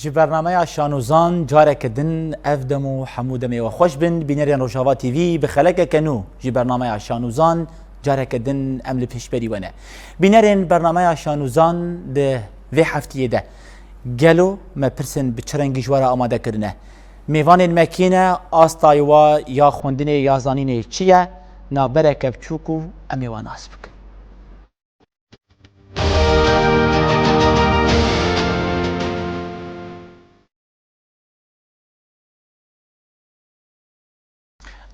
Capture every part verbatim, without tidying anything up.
Ji bernameya Şanûzan careke din ev dem û hemû demê we xweş bin. Bînerên Rojava T V bi xelekeke nû ji bernameya Şanûzan careke din em li pêşberî we ne. Bînerên bernameya Şanûzan di vê heftiyê de gelo me pirsên bi çi rengî ji we re amade kirine? Mêvanên me kî ne? Asta wa ya xwendinê ya zanînê çi ye? Navbereke biçûk û em ê wan nas bikin.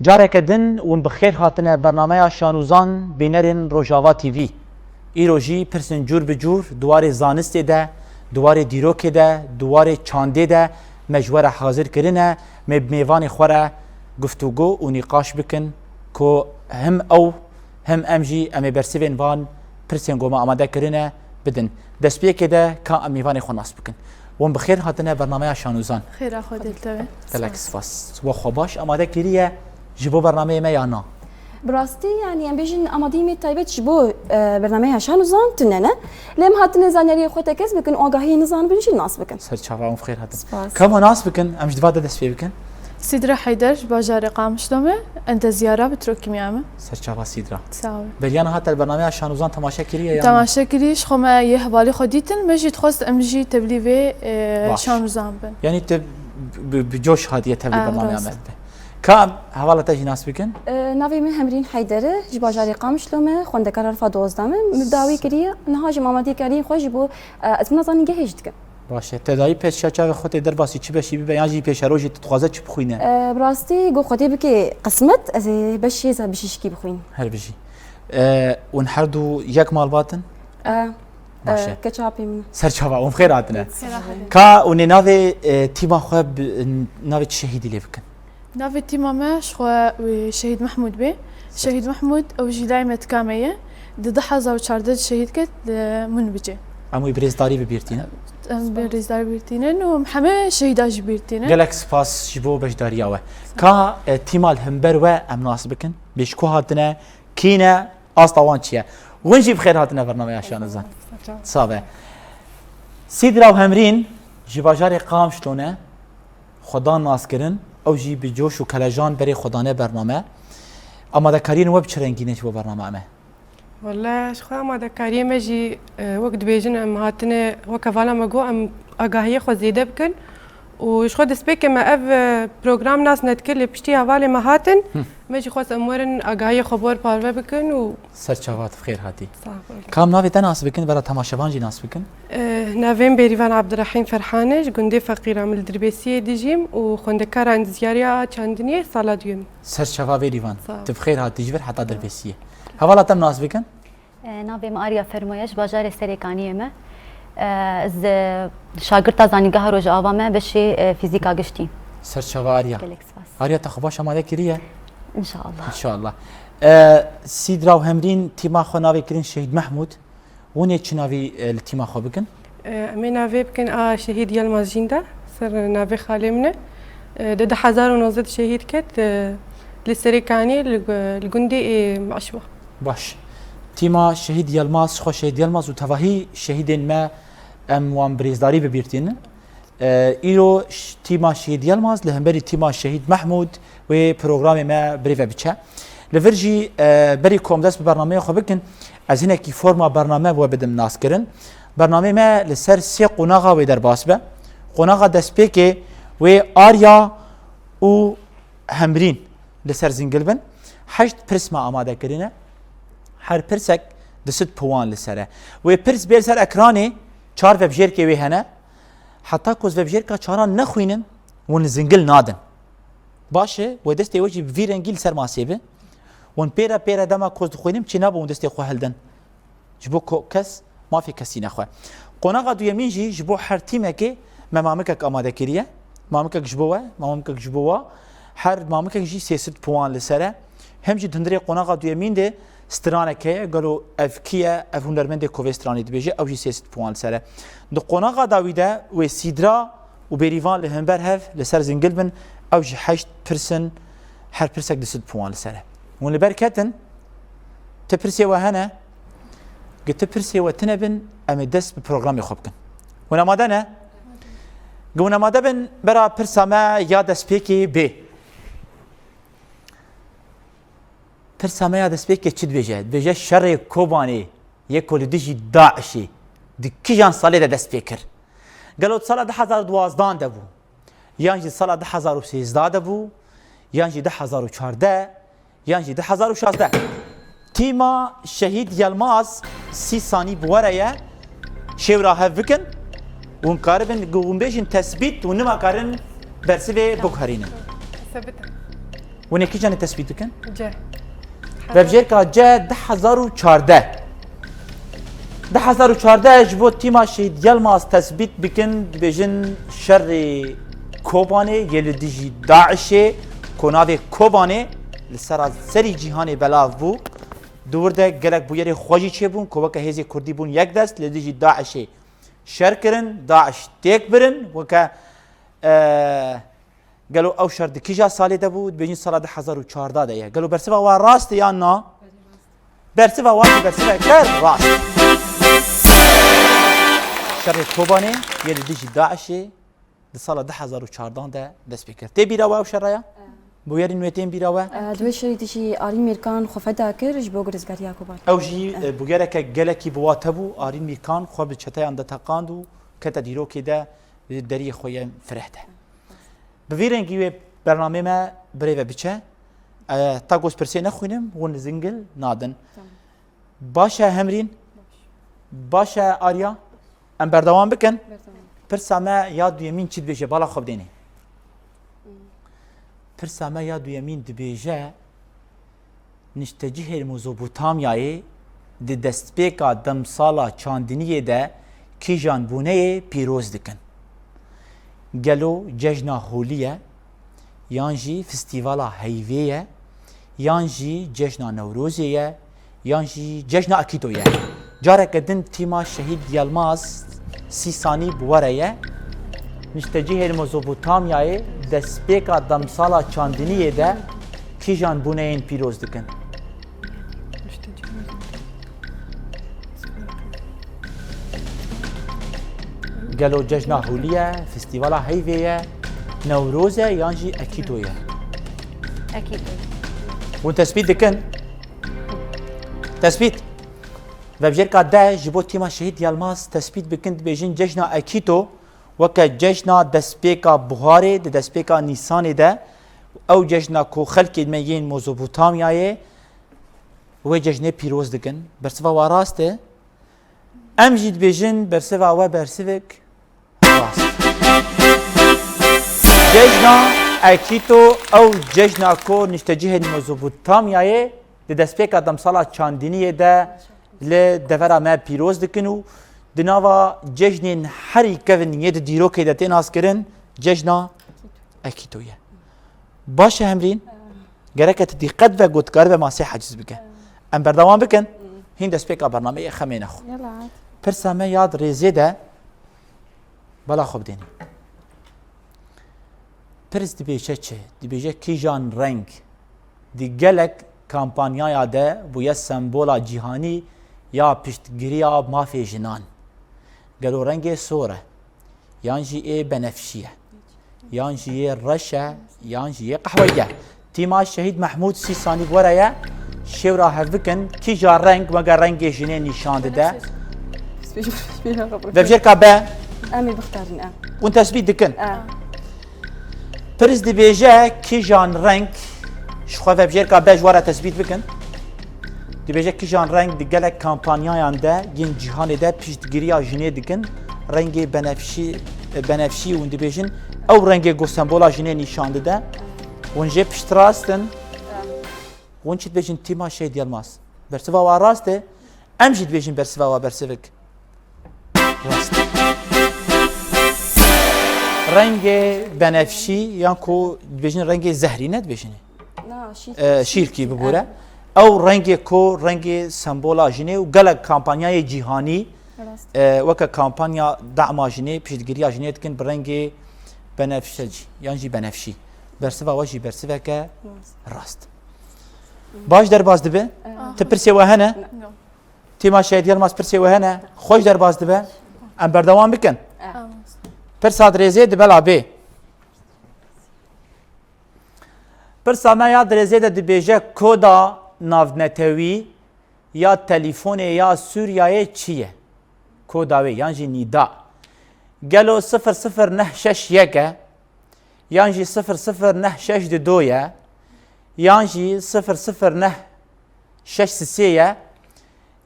Careke din hûn bi xêr hatine bernameya Şanûzan, bînerên Rojava T V. Îro jî pirsên cûr bi cûr di warê zanistê de, di warê dîrokê de, di warê çandê de me ji we re hazir kirine, me bi mêvanê xwe re guftûgo û nîqaş bikin ku him ew Hem em jî em ê bersivên van pirsên ku me amade kirine bidin. Destpêkê de ka em mêvanê xwe nas bikin. Hûn bi xêr hatine bernameya Şanûzan. Xêra xwe dil te be. Gelek spas. We xwe baş amade kiriye ji bo bernameyê me ya na? Bi rastî, yanî em bêjin amadeyî me taybet ji bo, e, bernameya Şanûzan tune ne. Lê em hatine zanyariyê xwe tekez bikin û agahiyê nizanibin jî nas bikin. Ser çava, hûn bi xêr hatin. Spas. Ka me nas bikin, em ji diva de dest pê bikin. Sidra Heyder ji bajarê Qamişlo me, entezyara petrokîmya me. Ser çava Sidra. Sağ ol. Beriya niha te li bernameya Şanûzan temaşe kiriye ya na? Temaşe kirî, ji xwe me yê hevalê xwe dîtin, me jî dixwest em jî tevlî vê, e, Şanûzan bin. Yanî tu bi, bi, bi coş hatiye tevlî bernameya me bibe. Ka hevala te jî nas bikin? E, navê min Hemrîn Heyder e, ji bajarê Qamişlo me, xwendekara rifa dozdeh me. Min dawî kiriye, niha jî amadeyîkariyên xwe ji bo, e, ezmûna zanîngehê jî dikim. Baş e. Te dayî pêşiya çavê xwe tê derbasî çi beşî bibe yan jî pêşerojê tu dixwaze çi bixwîne? E, bi rastî, got Xwedê bike qismet, ez ê beşê ze bijîşkî bixwînim. Her bijî. E, hûn her du yek malbat in? E, baş e. Keça apê min. Ser çava, hûn bi xêr hatine. Xêra xwe. Ka hûn ê navê, e, tîma xwe bi, navê çi şehîdî lê bikin? Navê tîma me ji xwe wê Şehîd Mehmûd bê. Şehîd Mehmûd ew jî layê me tika me ye. Di du hezar û çardeh de şehîd ket li Munbicê. Em wî bi rêzdarî bi bîr tînin. Em bi rêzdarî bîr tînin û heme şehîda jî bîr tînin. Gelek spas ji bo beşdariya we. Ka, e, tîma li hember we em nas bikin. Bê ji ku hatine, kî ne, asta wan çi ye? Hûn jî bi xêr hatine bernameya Şanûzan. Sağ be. Sîdra û Hemrîn ji bajarê Qamişlo ne. Xwedan nas kirin, ew jî bi coş û kelejan berê xwe dane bername. Amadekariyên we bi çi rengî ne ji bo bernama me? Wele, ji xwe amadekariyê me jî, e, wek dibêjin, em hatine, wek hevala me got, em agahiyê xwe zêde bikin. Û ji xwe destpêkê me ev, e, program nas nedikir, lê piştî hevalê me hatin, Hı. me jî xwest em werin agahiyê xwe bi we re parve bikin û Ser çava, tu bi xêr hatî. Sağ ol. Kam navê te nas bikin, vera temaşevan jî nas bikin? Eh, navê min Bêrîvan Abdurrahîm Ferhan e, ji gundê Feqîra min li Dirbêsiyê dijîm û xwendekara endizyariya çandiniyê sala duyemîn. Ser çava Bêrîvan. Sağ ol. Tu bi xêr hatî ji vir heta Dirbêsiyê. Hevala te nas bikin? Eh, navê min Arya Fermo ye, ji bajarê Serêkaniyê me. Eh, ez, eh, şagirta Zanîngeha Rojava me, beşê, eh, fîzîka giştî. Ser çava Arya. Gelek spas. Arya, te xwe baş amade kiriye? İnşallah. İnşallah. E, Sîdra û Hemrîn tîma xwe navê kirin Şehîd Mehmûd. Hûn ê çi navî, e, li tîma xwe bikin? E, em ê navê bikin a Şehîd Yilmaz Jînda, ser navê xalê min e. E, di du hezar û nozdeh de şehîd ket, e, li Serêkaniyê, li, li gundê, e, Meşwa. Baş. Tîma Şehîd Yilmaz, xwe Şehîd Yilmaz û tevahî şehîdên me, em wan bi rêzdarî bi bîr tînin. E, îro ş-, tîma Şehîd Yilmaz li hemberî tîma Şehîd Mehmûd wê programê me bi rê ve biçe. Li vir jî, e, berî ku em dest bi bernameyê xwe bikin, ez hinekî forma bername bi we bidim naskirin. Bernameyê me li ser sê qonaxa wê derbas be. Qonaxa destpêkê wê Arya û Hemrîn li ser zingil bin. Heşt pirs me amade kirine. Her pirsek du sed puan li ser e. Wê pirs bê li ser ekranê, çar vebjêrkê wê hene. Heta ku ez vebjêrka çaran nexwînim, hûn zingil nadin. Baş e, wê destê we jî bi vî rengî li ser masê be. Hûn pêre pêre dema ku ez dixwînim çê nabe hûn destê xwe hildin. Ji bo ku kes mafê kesî nexwe. Qonaxa duyemîn jî ji bo her tîmekê me mamikek amade kiriye. Mamikek ji bo we, mamikek ji bo wa. Her mamikek jî sê sed puan li ser e. Hem jî di hundirê qonaxa duyemîn de stranek heye, gelo ev kî ye, ev hunermendê ku vê stranê dibêje, ew jî sê sed puan li ser e. Di qonaxa dawî de wê Sîdra û Bêrîvan li hember hev li ser zingil bin, ew jî heşt pirs in, her pirsek du sed puan li ser e. Hûn li ber ketin, ti pirsê we hene, gi ti pirsê we tine bin, em ê dest bi programê xwe bikin. Hûn amade ne? Hûn amade bin bera pirsa me ya destpêkê bê. Pirsa me ya destpêkê çi dibêje? Dibêje şerê Kobanê yê ku li dijî DAIŞê di kîjan salê de dest pê kir? Gelo di sala du hezar û duwazdeh de bû? Yan jî di sala du hezar û sêzdeh de bû? Yan jî du hezar û çardeh? Yan jî du hezar û şazdeh? Tîma Şehîd Yilmaz sî sanî bi we re ye. Şêwra hev bikin. Hûn karibin, hûn bêjin tesbît û nima karin bersivê biguherînin. Sebit. Hûn ê kîjanê tesbît bikin? C. Vebjêrka C du hezar û çardeh. Du hezar û çardeh ji bo tîma Şehîd Yilmaz tesbît bikin, dibêjin şerê Kobanê yê li dijî DAIŞê, ku navê Kobanê li sera serî cîhanê belav bû. Di wir de gelek bûyerê xwe jî çêbûn, ku weke hêzê Kurdî bûn yek dest, li dijî DAIŞê şer kirin, DAIŞ têk birin, weke, e, gelo ew şer di kîja salê de bû? Dibêjin sala du hezar û çardeh de ye. Gelo bersiva wa rast e yan na? Bersiva wa jî bersiveke rast. Şerê Kobanê yê li dijî DAIŞê di sala du hezar û çardeh de dest pê kir. Tê bîra we ew şer ya? Bûyerên wê tên bîra we? E, di wê şerî de jî Arîn Mîrkan xwe feda kir ji bo gurizgariya Kobanê. Ew jî, e, bûyereke gelekî bi wate bû. Arîn Mîrkan xwe bi çeteyan de teqand û kete dîrokê de deriyê xwe yên fireh de. Bi vî rengî wê bernameyê me birêve biçe. E, ta ku ez pirsê nexwînim, hûn zingil nadin. Tamam. Baş e Hemrîn? Baş e Arya? Em berdewam bikin. Berdewam. Pirsa me ya duyemîn çi dibêje? Bala xwe bidênê. Hmm. Pirsa me ya duyemîn dibêje, niştecihên Mezopotamyayê di destpêka demsala çandiniyê de kîjan bûneyê pîroz dikin? Gelo cejna Holî ye, yan jî festîvala Heyvê ye, yan jî cejna Newrozê ye, yan jî cejna Akîto ye? Careke din tîma Şehîd Yilmaz sî sanî bi we re ye. Niştecihên Mezopotamyayê destpêka demsala çandiniyê de kîjan bûneyên pîroz dikin? Gelo cejna Holî ye, festîvala Heyvê ye, Newroz e yan jî Ekîto ye? Ekîto. Hûn tespît dikin? Tespît. Vebjêrka D ji bo tîma Şehîd Yilmaz tespît bikin, dibêjin cejna Ekîto weke cejna destpêka buharê di destpêka Nîsanê de, ew cejna ku xelkê me yên Mezopotamyayê wê cejnê pîroz dikin. Bersiva wa rast e. Em jî dibêjin bersiva we bersivek rast. Cejna Ekîto ew cejna ku niştecihên Mezopotamyayê di destpêka demsala çandiniyê de li devera me pîroz dikin û di nava cejnên herî kevin yê di dîrokê de tê naskirin, cejna Ekîto ye. Baş e Hemrîn, gereke tu dîqet ve ku tu karibe masê haciz bike. Em berdewam bikin, hîn destpêka bernameyê xemê nexwe. Yala. Pirsa me ya di rêzê de bala xwe bidêne. Pirs dibêje çi? Dibêje kîjan reng di gelek kampanyaya de bûye sembola cîhanî ya piştgiriya mafê jinan? Gelo rengê sor e, yan jî ê benefşî ye, yan jî yê reş e, yan jî yê qehweyî ye? Tîma Şehîd Mehmûd sî sanî bi we re ye. Şêwra hev bikin, kîja reng weke rengê jinê nîşan dide? Vebjêrka B. Em ê bixtarin em. Hûn tespît dikin? E. Pirs dibêje kîjan reng, ji xwe vebjêrka B ji we re tespît bikin. Dibêje kîjan reng di gelek kampanyayan de yên cîhanê de piştgiriya jinê dikin. Rengê benefşî, benefşî hûn dibêjin, ew rengê ku sembola jinê nîşan dide. Hûn jê piştrast in. Hûn çi dibêjin tîma Şehîd Yilmaz? Bersiva wa rast e. Em jî dibêjin bersiva wa bersivik rast. Rengê benefşî yan ku dibêjin rengê zehrî ne dibêjin? Na, şîrkî. E, şîrkî bibûre. Ew rengê ku rengê sembola jinê û gelek kampanyayê cîhanî, e, weke kampanya dama jinê, piştgiriya jinê dikin bi rengê benefşecî yan jî benefşî. Bersiva we jî bersiveke rast. Baş derbas dibe. Ti pirsê we hene? Tîma Şehîd Yilmaz pirsê we hene? Xweş derbas dibe. Em berdewam bikin. Pirsa dirêzê di bela bê. Pirsa me ya dirêzê de dibêje koda navnetewî ya telîfonê ya Sûriyeyê çi ye? Koda wê yan jî nîda. Gelo sifir sifir neh şeş yek e? Yan jî sifir sifir neh şeş di do ye? Yan jî sifir sifir neh şeş sisê ye?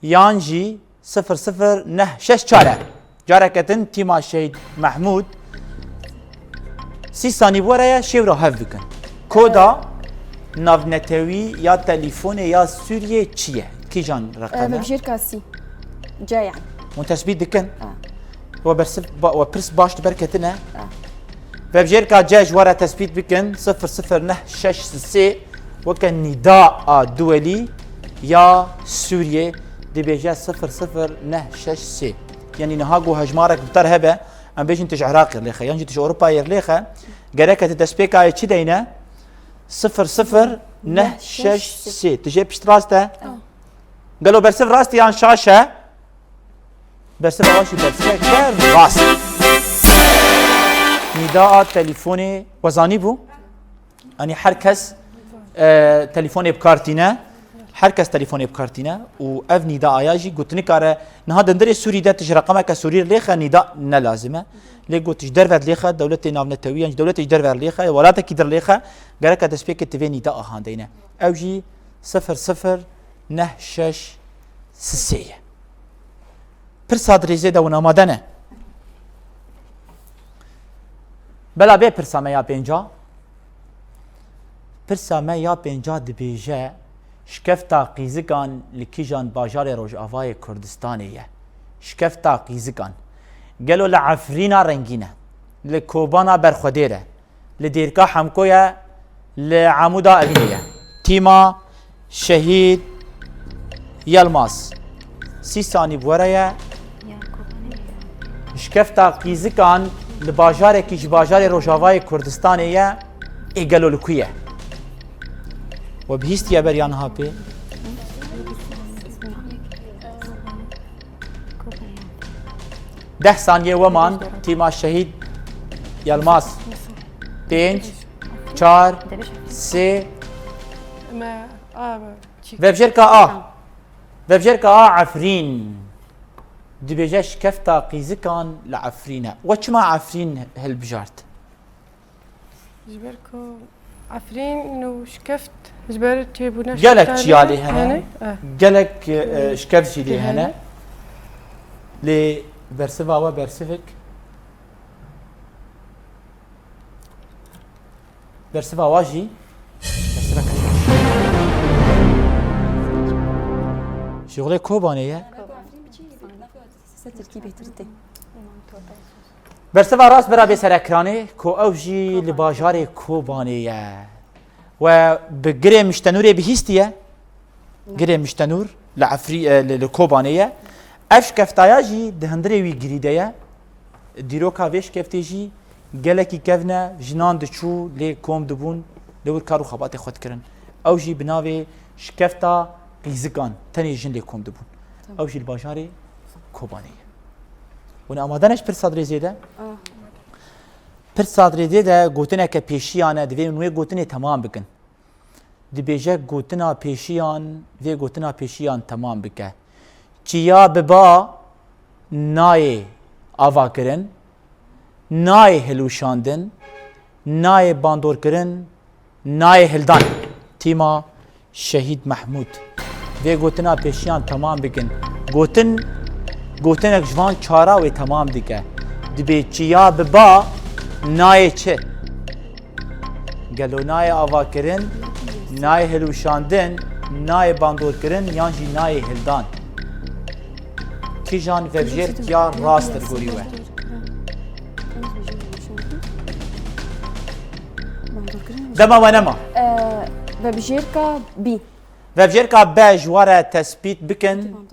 Yan jî sifir sifir neh şeş çar e? Careke din tîma Şehîd Mehmûd sî sanî bi we re ye, şêwra hev bikin. Koda navnetewî ya telîfonê ya Sûriyê çi ye? Kîjan reqem e? Vebjêrka sî. C yani. Hûn tespît dikin? Ha. We bersiv, ba, we pirs baş li ber ketine? Ha. Vebjêrka C ji we re tespît bikin, sifir sifir neh şeş sê, weke nîda a duwelî ya Sûriyê dibêje sifir sifir neh şeş sê. Yanî niha ku hejmarek bi te re hebe, em bêjin tu ji Iraqê lêxe, yan jî tu ji Ewropayê lêxe, gereke tu destpêka yê çi deyne? Sifir sifir neh şeş sê. Tu jê piştrast e? Gelo bersiv rast e yan şaş e? Bersiva we jî bersiveke rast. Nîda a telîfonê we zanîbû? Yanî her kes, e, telîfonê bi kar tîne. Her kes telîfonê bi kar tîne û ev nîda aya jî gotinika re niha di hundirê Sûrî de tu ji reqemeke Sûrî re lêxe nîda ne lazim e. Lê got ji derve lêxe, dewletê navnetewî yan jî dewletê ji derve lêxe, welatekî dir lêxe, gereke destpêkê tu vê nîda ahandeyne. Ew jî sifir sifir neh şeş sisê ye. Pirsa dirêzê de hûn amade ne? Bela bê pirsa me ya pênca. Pirsa me ya pênca dibêje, şikefta qîzikan li kîjan bajarê Rojavayê Kurdistanê ye? Şikefta qîzikan. Gelo li Efrîna rengîn e? Li Kobana Berxwedêr e? Li Dêrka Hemko ye, li Amûda Evînê ye. Tîma Şehîd Yilmaz. Sî sanî bi we re ye. Şikefta qîzikan li bajarekî ji bajarê Rojavayê Kurdistanê ye, ê gelo li ku ye? We bihîstiye beriya niha pê? Deh saniye we man, tîma Şehîd Yilmaz. Pênc, çar, sê. Me, a, çî- Vebjêrka A. Vebjêrka A Efrîn. Dibêje şikefta qîzikan li Efrîn e. We çima Efrîn hilbijart? Ji ber ku Efrîn û şikeft ji ber çêbûna Gelek şikefta çiya lê hene. Hene. Eh. Gelek, e, şikeft jî lê hene. Lê bersiva we bersivek. Bersiva wa jî bersivek. Şixulê Kobanê ye. Tirkî bêtir tê. Bersiva rast bira bê ser ekranê ku ew jî li bajarê Kobanê ye. We bi Girê Miştenûrê bihîstiye? Girê Miştenûr li Efrî-, e, li, li Kobanê ye. Ev şikeftaya jî di hundirê wî girî de ye. Dîroka vê şikeftê jî gelekî kevn e, jinan diçû lê kom dibûn, lê wir kar û xebatê xwe dikirin. Ew jî bi navê şikefta qîzikan, tenê jin lê kom dibûn. Tamam. Ew jî li bajarê Kobanê ye. Hûn amade ne ji pirsa dirêzê de? Ah. Pirsa dirêzê de gotineke pêşiyan e, divê hûn wê gotinê temam bikin. Dibêje gotina pêşiyan, vê gotina pêşiyan temam bike. Çiya bi ba nayê avakirin, nayê hilwişandin, nayê bandorkirin, nayê hildan. Tîma Şehîd Mehmûd. Vê gotina pêşiyan temam bikin. Gotin, gotinek ji van çara wê temam dike. Dibê çiya bi ba nayê çi? Gelo nayê avakirin, nayê hilwişandin, nayê bandorkirin yan jî nayê hildan? Kîjan vebjêrk ya rast e li gorî we? Dema we nema. Ee, vebjêrka bî. Vebjêrka B ji we re tespît bikin.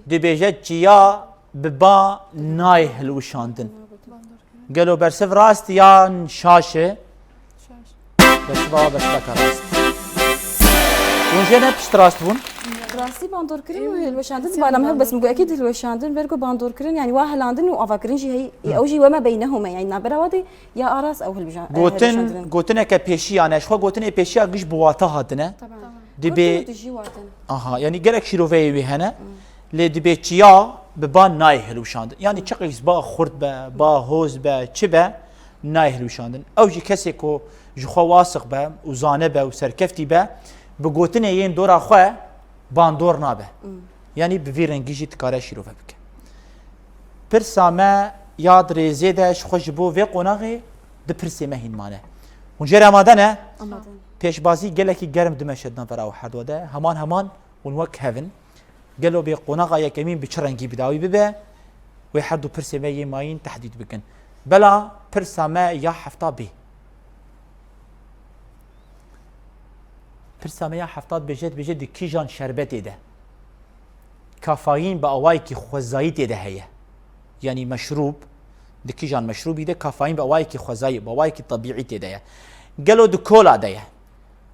Dibêje çiya bi ba nayê hilwişandin. Gelo bersiv rast yan şaş e? Şaş. Bersiva we bersiveke rast. Hûn jê ne piştrast bûn? Rastî bandorkirin û hilweşandin, bana me bes min got, ekîd hilweşandin, ber ku bandorkirin, yani wa helandin û avakirin jî heyî, ew jî weme beynehûme, yani nabera wa de ya aras ew hilweşan-, e, Gotin, hilweşandin. Gotineke pêşiyan e, ji xwe gotinê pêşiya giş bi wata hatine. Tamam. Dibê Kurd û dijî watin. Aha, yani gelek şîroveyê wî hene. Lê dibê çiya bi ba nayê hilweşandin. Yani çiqîs ba xurt be, ba hoz be, çi be, nayê hilweşandin. Ew jî kesê ku ji xwe wasiq be û zane be û serkeftî be, bi gotinê yên dora xwe bandor nabe. Yani bi vî rengî jî dikare şîrove bike. Pirsa me ya di rêzê de ji xwe ji bo vê qonaxê di pirsê me hîn mane. Hûn jê re amade ne? Amade ne. Pêşbazî gelekî germ dimeşe di navbera û herduwa de. Heman heman hûn wek hev in. Gelo bê qonaxa yekemîn bi çi rengî bi dawî bibe? Wê her du pirsê me yê mayîn tehdîd bikin. Bela pirsa me ya hefta bê. Pirsa me ya hefta dibêje, dibêje di kîjan şerbetê de kafayîn bi awayekî xwezayî tê de heye. Yanî meşrûb, di kîjan meşrûbî de kafayîn bi awayekî xwezayî, bi awayekî tebîî tê de ye. Gelo di kola de ye?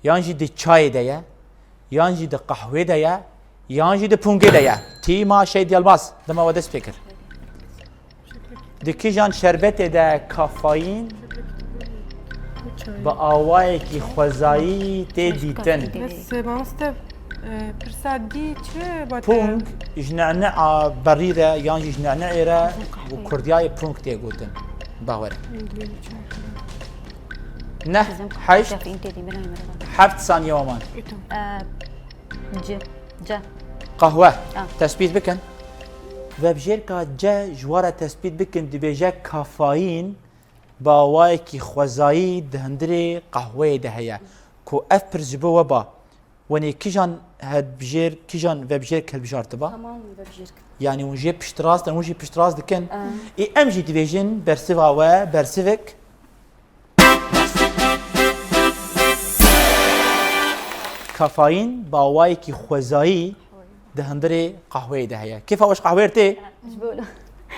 Yan jî di çayê de ye? Yan jî di qehwê de ye? Yan jî di pûngê de ye? Tîma Şehîd Yilmaz, dema we dest pê kir. Di kîjan şerbetê de kafayîn bi awayekî xwezayî tê dîtin? Bes, e, mamoste, e, pirsa dî çi bate? Pûng ji ne'ne'a berî re yan jî ji ne'ne'ê re û kurdiyayê pûng tê gotin. Bawer. Neh, heşt, heft saniye we man. E, C. C. Qehwe. Tespît bikin. Vebjêrka C ji we re tespît bikin, dibêje kafayîn bi awayekî xwezayî di hundirê qehweyê de heye. Ku ev pirs ji bo we ba, wenê kîjan hebjêr, kîjan vebjêrk hilbijartiba? Tamam, vebjêrk. Yanî hûn jê piştrast in, hûn jî piştrast dikin. Ê em jî dibêjin bersiva we, bersivek. Kafayîn bi awayekî xwezayî di hundirê qehweyê de heye. Kêfa we ji qehweyê tê? Ji bo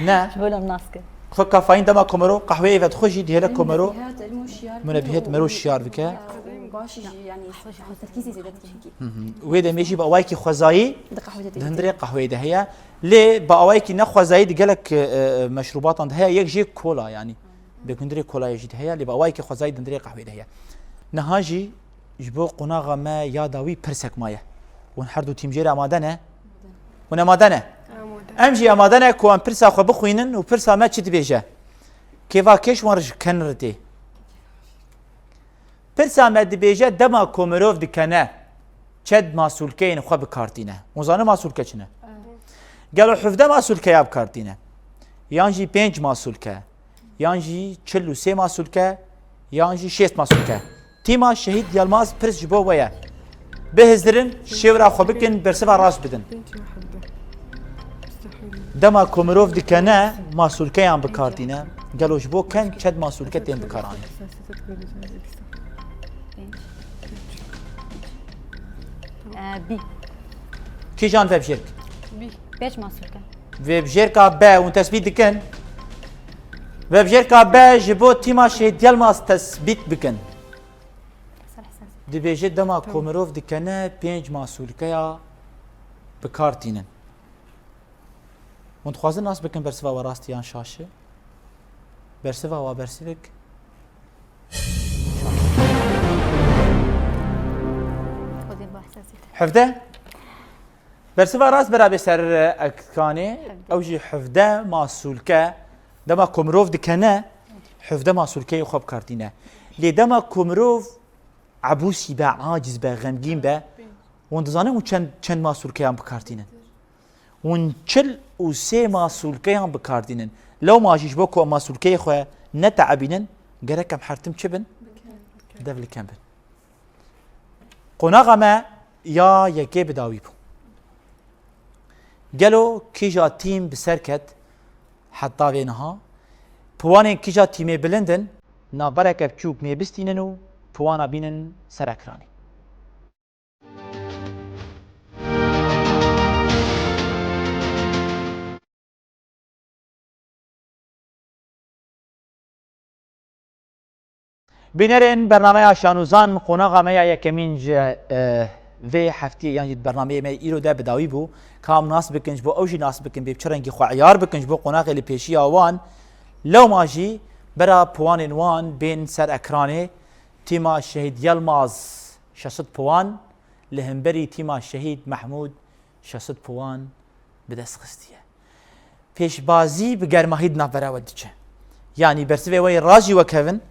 Ne. Ji bo lom naske. Xwe kafayîn dema komero qehweyê vedixwe jî dihêle komero. Münebbihat, elmo şiyar. Münebbihat mero şiyar bike. Baş jî, yani, terkîzê zêde dike. Wê demê jî bi awayekî xwezayî Di qehweyê de di hundirê qehweyê de heye. Lê bi awayekî ne xwezayî di gelek, e, e, meşrûbatan de heye. Yek jê kola, yanî. Di hundirê kolayê jî de heye, lê bi awayekî xwezayî di hundirê qehweyê de heye. Niha jî ji bo qonaxa me ya dawî pirsek maye. Hûn her du tîm jê re amade ne? Hûn amade ne? Em jî amade ne ku em pirsa xwe bixwînin û pirsa me çi dibêje? Kêfa kêş wan ji ken re tê. Pirsa me dibêje dema ku mirov dikene çend masûlkeyên xwe bi kar tîne. Hûn zanin masûlke çi ne? Gelo hevdeh masûlke ya bi kar tîne? Yan jî pênc masûlke? Yan jî çil û sê masûlke? Yan jî şêst masûlke? Tîma Şehîd Yilmaz, pirs ji bo we ye. Bihizirin, şêwra xwe bikin, bersiva rast bidin. Dema ku mirov dikene, masûlkeyan bi kar tîne. Gelo ji bo ken çend masûlke tên bikaranîn? E, B. Kîjan vebjêrk? Pênc masûlke. Vebjêrka B, hûn tespît dikin? Vebjêrka B ji bo tîma Şehîd Yilmaz tespît bikin. Dibêje dema ku mirov dikene pênc masûlkeya bi kar tînin. Hûn dixwazin nas bikin bersiva we rast yan şaş e? Bersiva we bersivek. Hevdeh. Bersiva rast bera bê ser ekranê. Ew jî hevdeh masûlke. Dema ku mirov dikene, hevdeh masûlkeyê xwe bi kar tîne. Lê dema ku mirov ebûsî be, aciz be, xemgîn be, hûn dizanin hûn çend, çend masûlkeyan bi kar tînin? Hûn çil û sê masûlkeyan bi kar tînin. Lewma jî ji bo ku em masûlkeyê xwe neteebînin, gerek em her tim çi bin? Devlikem bin. Qonaxa me ya yekê bi dawî bû. Gelo kîja tîm bi ser ket heta vê niha? Piwanên kîja tîmê bilind in? Navbereke biçûk mê bistînin û piwana bînin ser ekranê. Bînerên bernameya Şanûzan, qonaxa me ya yekemîn ji, e, Vê heftiyê yan jî di bernameyê me îro de bi dawî bû. Ka em nas bikin, ji bo ew jî nas bikin, bê bi çi rengî xwe eyar bikin ji bo qonaxê li pêşiya wan. Lewma jî bera puwanên wan bên ser ekranê. Tîma Şehîd Yilmaz şeş sed puwan, li hemberî tîma Şehîd Mehmûd şeş sed puwan bi dest xistiye. Pêşbazî bi germahî di navbera we diçe. Yanî bersivê we yê rast jî wek hev in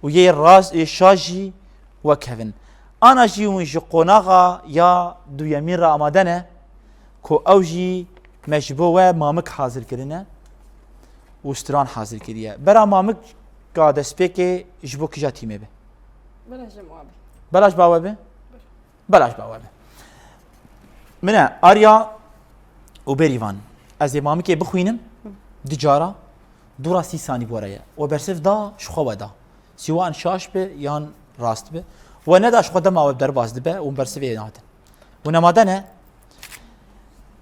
û yê rast, yê şaş jî wek hev in. Ana jî hûn ji qonaxa ya duyemîn re amade ne ku ew jî me ji bo we mamik hazir kirine û stran hazir kiriye. Bera mamika destpêkê ji bo kîja tîmê be? Belaş ji me be. Belaş ba we be? Belaş ba we be. Min e Arya û Bêrîvan. Ez ê mamikê bixwînim, du cara, dûra sî sanî bi we re ye. We bersiv da, ji xwe we da. Sîwan şaş be yan rast be. We neda, ji xwe dema we derbas dibe û bersivê natin. Hûn amade ne?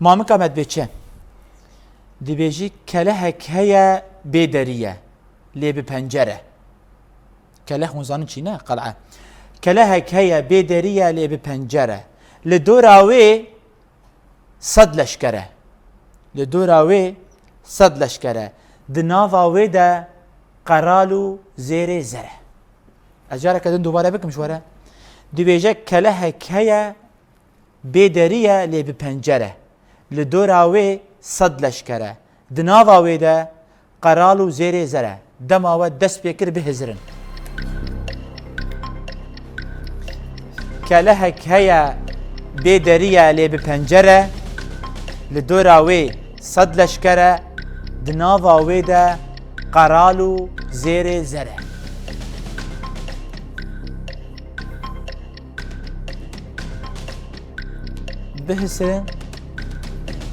Mamika me dibê çi? Dibêjî kelehek heye bê derî ye, lê bi pencere. Keleh hûn zanin çi ne? Qel'e. Kelehek heye bê derî ye lê bi pencere. Li dora wê sed leşker e. Li dora wê sed leşker e. Di nava wê de qeral û zêrê zer e. Ez careke din dubare bikim ji we re. Dibêje kelehek heye bê derî ye lê bi pencere. Li dora wê sed leşker e. Di nava wê de qeral û zêrê zer e. Dema we dest pê kir bihizirin. Kelehek heye bê derî ye lê bi pencere. Li dora wê sed leşker e. Di nava wê de qeral û zêrê zer e. Bihisirin.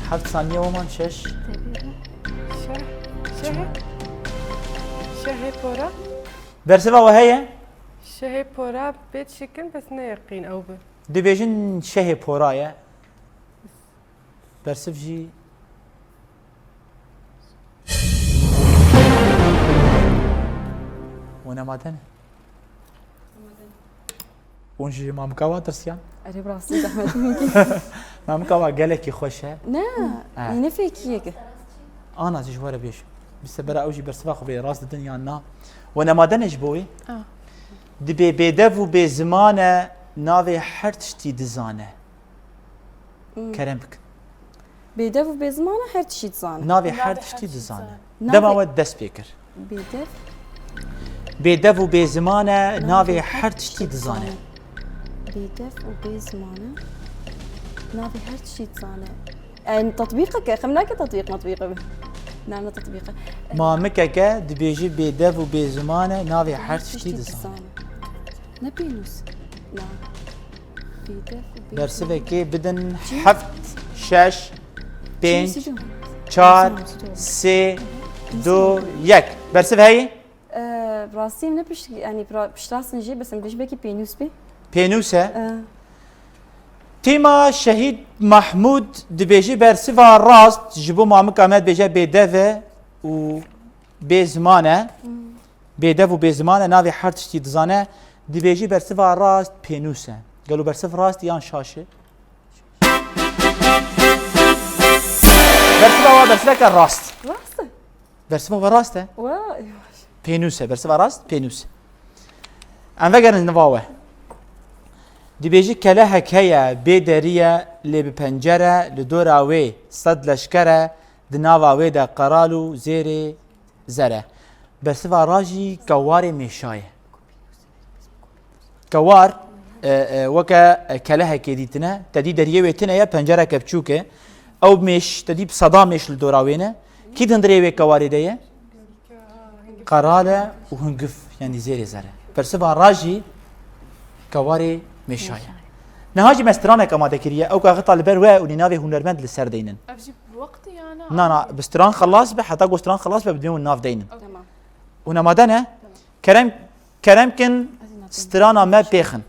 Heft saniye we man, şeş. Şeh, şehê, şehê pora. Bersiva we heye? Şehê pora bê çikin, bes ne yeqîn ew be. Dibêjin şehê pora ye. Bersiv jî Hûn amade ne? Hûn ji mamika wa tirsiyan? Erê, bi rastî zehmet min kir. Mamika wa gelekî xweş e. Ne, Ha. Yî ne fêkiyek e. Ana jî ji we re bêjim. Bi sebera ew jî bersiva xwe bê rast didin yan na. Hûn amade ne ji bo wê? Ah. Dibê bêdev û bêziman e, navê her tiştî dizane. Hmm. Kerem bikin. Bêdev û bêziman e, her tiştî dizane. Navê her tiştî dizane. Navê Dema we dest pê kir. Bêdev. Bêdev û bêziman e, navê her tiştî dizane. Bêdev û bêziman e, navê her tiştî dizane. En, tetbîqek e, xem nake tetbîq metbîqe be. Na, ne tetbîqe. Mamikeke dibêjî bêdev û bêziman e, navê her tiştî dizane. Ne pênûs. Na. Bersivekê bidin. Çi? Heft, şeş, pênc, çar, sê, du, yek. Bersiv heyî? Ee, rastî ne pişt, yani pra-, piştrast in jî, bes em dibêjin belkî pênûs bê. Pênûs e? Ee. Tîma Şehîd Mahmûd dibêjî bersiva rast ji bo mamika me dibêje bêdev e û bêziman e. Hmm. Bêdev û bêziman e, navê her tiştî dizane. Dibêjî bersiva rast pênûs e. Gelo bersiv rast yan şaş e? Bersiva we bersiveke rast. Rast e. Bersiva we rast e. Wa, yavaş. Pênûs e. Bersiva rast pênûs e. Em vegerin niva we. Dibêjî kelehek heye, bê derî ye, lê bi pencere, li dora wê sed leşker e, di nava wê de qeral û zêrê zer e. Bersiva rast jî kewarê mêşa ye. Kewar, e, e, weke, e, kelehekê dîtine, te dî deriyê wê tune ye, pencereke biçûk e. Ew mêş, te dî bi seda mêş li dora wê ne. Kî di hundirê wê kewarê de ye? Qeral e û hingif, yanî zêrê zer e. Bersiva rast jî kewarê mêşa ye. Niha jî me stranek amade kiriye. Ew kaxita li ber we û nî navê hunermend li ser deynin. Ev jî bi wext ya na? Na, na, bi stran xelas be, heta ku stran xelas be, bi dibên nav deynin. Tamam. Hûn amade ne? Tamam. Kerem, kerem kin, strana me pêxin.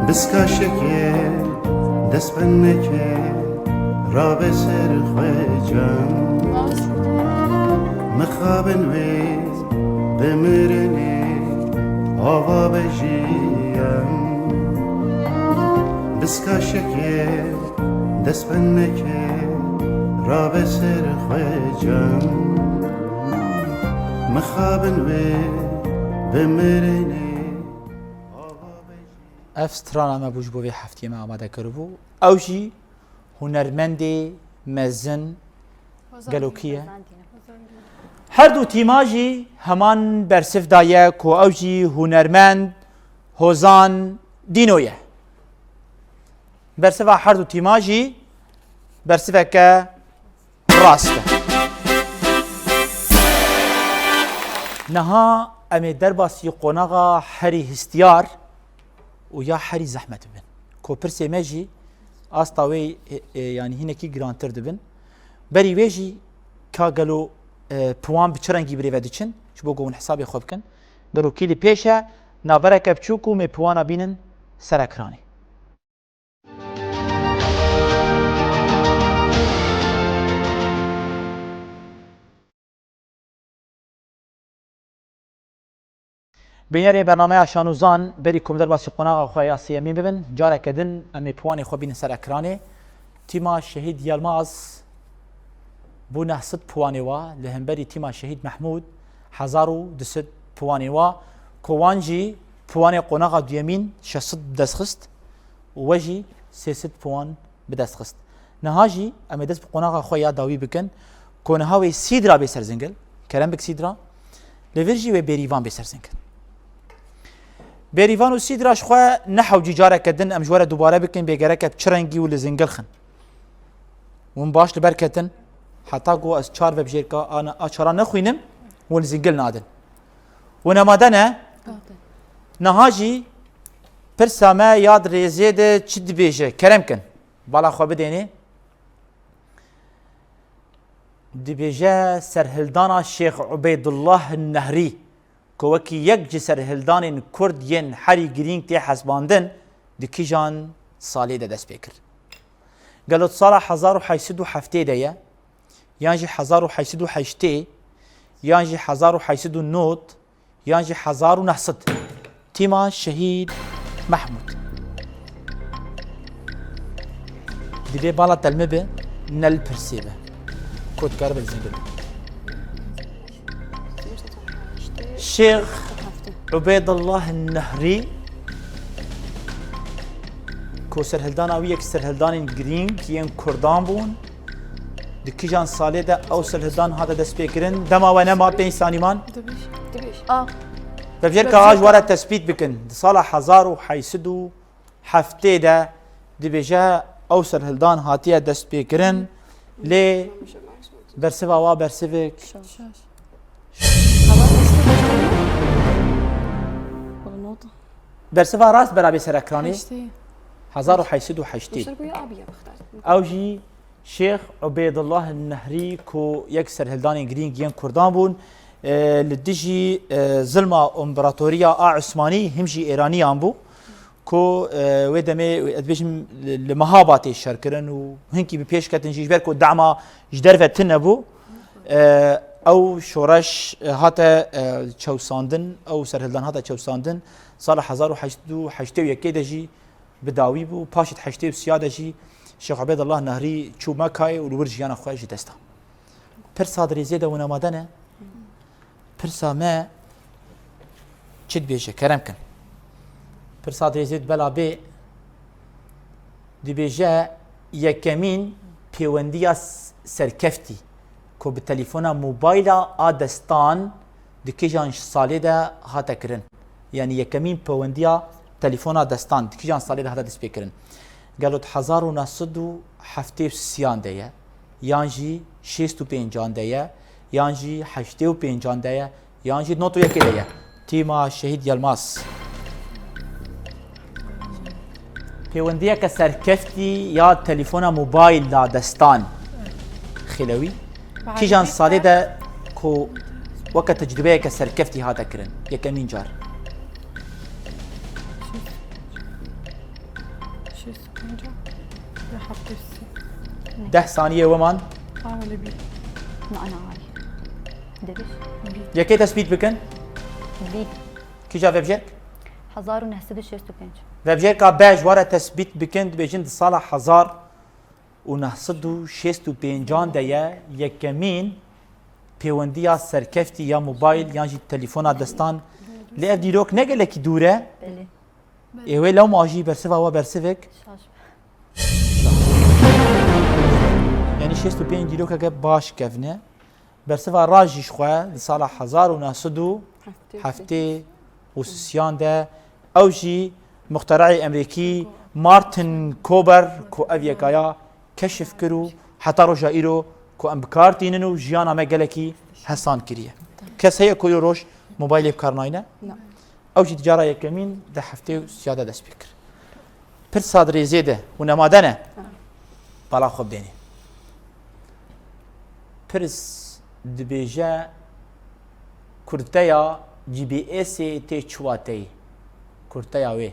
Biska şekê, dest ben neke, rabe ser xwe can. Mixabin wê, bimirinê, Ava bejiyem, biska şekê, dest bin neke, rabe ser xwe can. Mixabin wê bimirinê. Ev strana me bû ji bo vê heftiyê me amade kiribû. Ew jî hunermendê mezin Hozan gelo kî ye? Hozan Dîno. Her du tîma jî heman bersiv daye ku ew jî hunermend Hozan Dîno ye. Bersiva her du tîma jî bersiveke rast e. Niha em ê derbasî qonaxa herî hestiyar û ya herî zehmet bibin. Ku pirsê me jî asta wê, e, e, yanî hinekî girantir dibin. Berî wê jî ka gelo, e, piwan bi çi rengî birêve diçin, ji bo ku hûn hesabê xwe bikin. Gelo kî li pêş e, navereke biçûk û mê piwana bînin ser ekranê. Bînerê bernameya Şanûzan, berî ku em derbasî qonaxa xwe ya sêyemîn bibin, careke din em ê piwanê xwe bînin ser ekranê. Tîma Şehîd Yilmaz bû neh sed piwanê wa, li hemberî tîma Şehîd Mehmûd hezar û du sed piwanê wa, ku wan jî piwanê qonaxa duyemîn şeş sed bi dest xist û we jî sê sed piwan bi dest xist. Niha jî em ê dest bi qonaxa xwe ya dawî bikin, ku niha wê Sîdra bê ser zingil, kerem bik Sîdra, li vir jî wê Bêrîvan bê ser zingil. Bêrîvan û Sîdra ji xwe ne hewcî careke din em ji we re dubare bikin, bê gereke bi çi rengî û li zingil xin. Hûn baş li ber ketin, heta ku ez çar vebjêrka a, a çara nexwînim, hûn li zingil nadin. Hûn amade ne? Niha jî pirsa me ya di rêzê de çi dibêje? Kerem kin. Bala xwe bidênê. Dibêje serhildana Şêx Ubeydullah Nehrî, ku wekî yek ji serhildanên Kurd yên herî girîng tê hesbandin, di kîjan salê de dest pê kir? Gelo di sala hezar û heşt sed û heftê de ye, yan jî hezar û heşt sed û heştê, yan jî hezar û heşt sed û nod, yan jî hezar û neh sed. Tîma Şehîd Mehmûd. Divê bala telmi be, ne li pirsê be. Ku dikare be li zingil be. Şêx Ubeydullah Nehrî, ku serhildana wî yek serhildanên girîng yên Kurdan bûn, di kîjan salê de ew serhildan hate destpêkirin? Dema we nema pênc sanî man. Dibêj, dibêj. A. Vebjêrka a ji we re tespît bikin. Di sala hezar û heşt sed û heftê de dibêje ew serhildan hatiye destpêkirin, lê bersiva wa bersivek. Şaş. Bersiva rast bera bê ser ekranê. Heştê. Hezar û heşt sed û heştê. Ew jî Şêx Ubeydullah Nehrî, ku yek serhildanên girîng yên Kurdan bûn, e, li dijî, e, zilma împaratoriya a Osmanî, him jî Êraniyan bû, ku, e, wê demê, ez dibêjim, li, li Mehabatê şer kirin û hinkî bi pêş ketin jî, ji ber ku dema ji derve tune bû. E, ew şoreş, e, hate, e, çewsandin, ew serhildan hate çewsandin. Sala hezar û heşt sed û heştê û yekê de jî bi dawî bû. Paşê di heştê û sêya de jî Şêx Ubeydullah Nehrî çû Mekayê û li wir jiyana xwe ji dest da. Pirsa di rêzê de hûn amade ne? Pirsa me çi dibêje? Kerem kin. Pirsa di rêzê de bela bê, dibêje yekemîn pêwendiya s-, serkeftî ku bi telefona mobayla a destan di kîjan salê de hate kirin? Yanî yekemîn pewendiya telefona destan di kîjan salê de hate destpêkirin? Gelo di hezar û neh sed û heftê û sêyan de ye, yan jî şêst û pêncan de ye, yan jî heştê û pêncan de ye, yan jî nod û yekê de ye? Tîma Şehîd Yilmaz. Pêwendiyeke serkeftî ya telefona mobayl da destan. Xêlewî. Kîjan salê de ku weke tecrubeyeke serkeftî hate kirin? Yekemîn car. Şêst û pênc. Ya heftê û sê. Deh saniye we man. Awele bî. Na, na, ay. Deviş. Bî. Yekê tespît bikin. Bî. Kîja vebjêrk? Hezar û neh sed û şêst û pênc. Vebjêrka B ji we re tesbît bikin, dibêjin di sala hezar û neh sed û şêst û pêncan de ye yekemîn pêwendiya serkeftî ya mobayl yan jî telefona destan. Lê ev dîrok ne gelekî dûr e? Belê. Ê wê lewma jî bersiva we bersivek? Şaş. Yanî şêst û pênc dîrokeke baş kevne. Bersiva rast jî ji xwe di sala hezar û neh sed û heftê û sisiyan de ew jî muxterayê Emerîkî Martin Kober ku ev yekaya keşif kir û heta roja îro ku em bi kar tînin û jiyana me gelekî hesan kiriye. Kes heye ku îro roj mobaylê bi kar nayne? Na. Ew jî di cara yekemîn di heftê û siya de dest pê kir. Pirsa di rêzê de hûn amade ne? Ha. Bala xwe bidênê. Pirs dibêje, kurteya G P S'ê tê çi wateyê? Kurteya wê.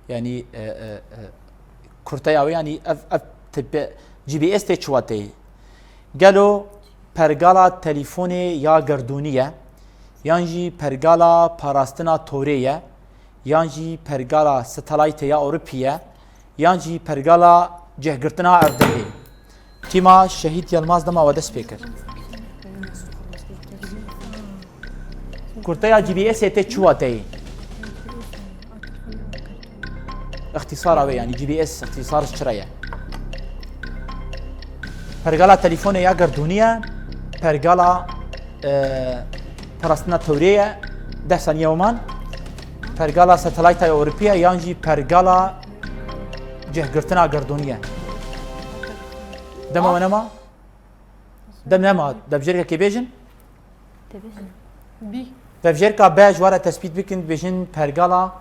Yanî, e, e, e, kurteya wê, yanî ev, ev tipe G P S tê çi wateyê? Gelo pergala telîfonê ya gerdûnî ye, yan jî pergala parastina torê ye, yan jî pergala satelaytê ya Ewropî ye, yan jî pergala cihgirtina erdehê? Tîma Şehîd Yilmaz dema we dest pê kir. Kurteya G P S'ê tê çi wateyê? Îxtîsara wê, yanî G P S îxtîsar ji çi re ye? Pergala telîfonê ya gerdûnî ye, pergala, e, parastina tewrê ye, deh saniye we man, pergala satelayta ya Ewropî ye, yan jî pergala cihgirtina gerdûnî ye. Dema we nema? Dem nema, debjêrkekê bêjin? Tebêjin. Bî. Vevjêrka B ji we re tespît bikin, dibêjin pergala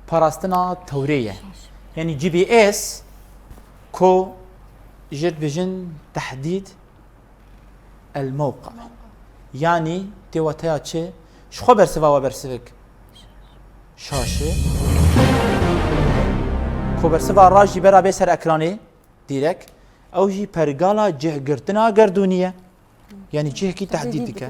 parastina tewrê ye. Yanî G P S ku ji dibêjin tehdîd el mewqa. Yanî tê wateya çi? Ji xwe bersiva we bersivik. Şaşi. Ku bersiva rast jî bera bê ser ekranê. Dîrek, ew jî pergala cihgirtina gerdûnî ye. Yanî cihekî tehdîd dike.